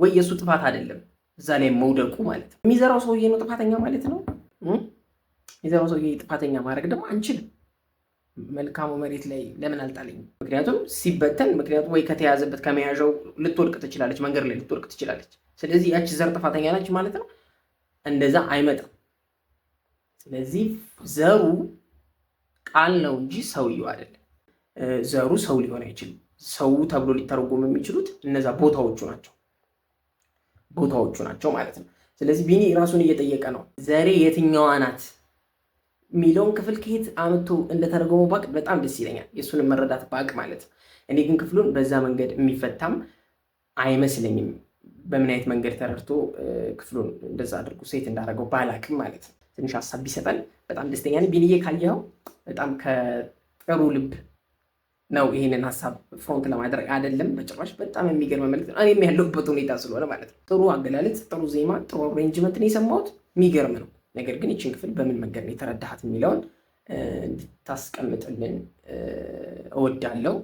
ወይ የእሱ ጥፋት አይደለም እዛ ላይ መውደቁ ማለት ነው። የሚዘራው ሰውዬ ነው ጥፋተኛ ማለት ነው። የሚዘራው ሰውዬ ጥፋተኛ ማድረግ ደግሞ አንችልም። መልካሙ መሬት ላይ ለምን አልጣለኝም? ምክንያቱም ሲበተን፣ ምክንያቱም ወይ ከተያዘበት ከመያዣው ልትወድቅ ትችላለች፣ መንገድ ላይ ልትወድቅ ትችላለች። ስለዚህ ያቺ ዘር ጥፋተኛ ነች ማለት ነው። እንደዛ አይመጣም። ስለዚህ ዘሩ ቃል ነው እንጂ ሰውየው አይደለም። ዘሩ ሰው ሊሆን አይችልም። ሰው ተብሎ ሊተረጎም የሚችሉት እነዛ ቦታዎቹ ናቸው፣ ቦታዎቹ ናቸው ማለት ነው። ስለዚህ ቢኒ ራሱን እየጠየቀ ነው። ዘሬ የትኛዋ ናት የሚለውን ክፍል ከየት አምጥቶ እንደተረጎመው ባቅ በጣም ደስ ይለኛል። የእሱንም መረዳት ባቅ ማለት ነው። እኔ ግን ክፍሉን በዛ መንገድ የሚፈታም አይመስለኝም። በምን አይነት መንገድ ተረድቶ ክፍሉን እንደዛ አድርጎ set እንዳደረገው ባላቅም ማለት ነው። ትንሽ ሀሳብ ቢሰጠን በጣም ደስተኛ ነኝ። ቢኒዬ ካየኸው በጣም ከጥሩ ልብ ነው ይሄንን ሀሳብ front ለማድረግ አይደለም በጭራሽ። በጣም የሚገርም መልዕክት ነው። እኔም ያለሁበት ሁኔታ ስለሆነ ማለት ነው። ጥሩ አገላለጽ፣ ጥሩ ዜማ፣ ጥሩ arrangement ነው የሰማሁት። የሚገርም ነው። ነገር ግን ይችን ክፍል በምን መንገድ ነው የተረዳሃት የሚለውን እንድታስቀምጥልን እወዳለሁ።